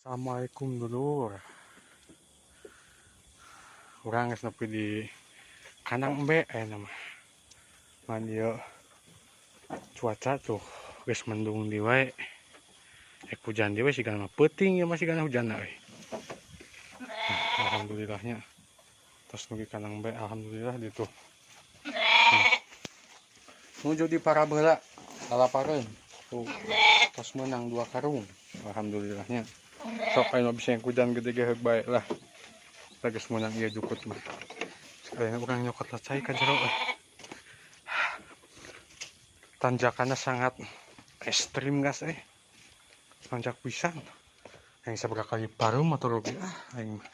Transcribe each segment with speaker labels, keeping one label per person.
Speaker 1: Assalamualaikum dulur. Urang geus nepi di kandang embe aya mah. Ngan ieu cuaca tuh geus mendung di wae. Ek hujan di wae sigana mah peuting ieu mah sigana hujanna euy. Alhamdulillahnya. Tos nugi kandang embe alhamdulillah ditu. Nuju di parabeula lalapareun. Tuh tos meunang 2 karung. Alhamdulillahnya. Sok aya bisa yang hujan gede ge heug bae lah. Kita geus meunang ieu jukut mah. Sekalian urang nyokot lah cai ka jero euy. Tanjakannya sangat ekstrim guys euy. Tanjak pisan. Yang sabaraha kali parum atau rugi ah aing mah.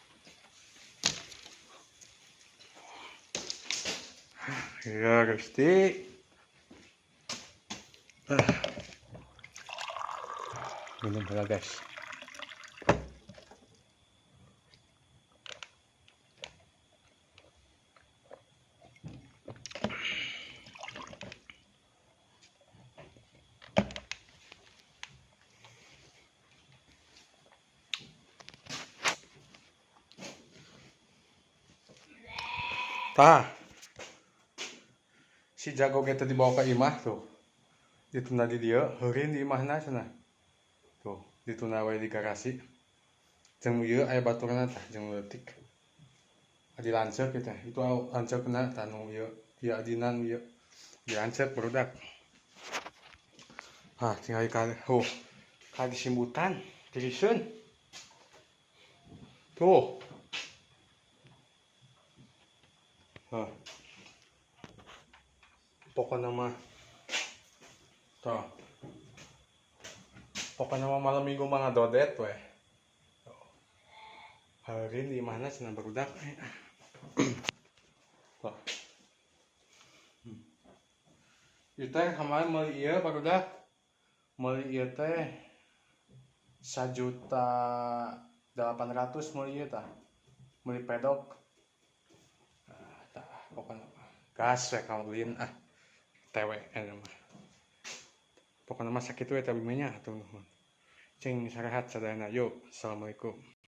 Speaker 1: Ya Gusti. Minum heula guys. Tah, si jago ge teh dibawa ke imah tuh. Ditunda di dieu, heurin di imahna cenah. Tuh, ditunda we di garasi. Jeung ieu aya baturna tah jeung leutik. Adi lanceuk ieu teh. Itu lanceukna tah nu ieu, ieu adinan ieu. Dilanceuk barudak. Ah, tinggal ka oh, ka disimbutan, tiriseun. Tuh. Hah. Pokoknya mah tuh. Pokoknya mah malam minggu mah ngadodet weh. Hari di mana cenah barudak. Tuh. Ieu teh kemarin meuli ieu barudak. Meuli ieu teh 1.800.000 meuli ieu tah. Meuli pedok. Pokoknya gas we kaulin ah tewe eta mah. Pokoknya mah sakitu we teh nya atuh nuhun. Cing sarehat sadayana yuk. Assalamualaikum.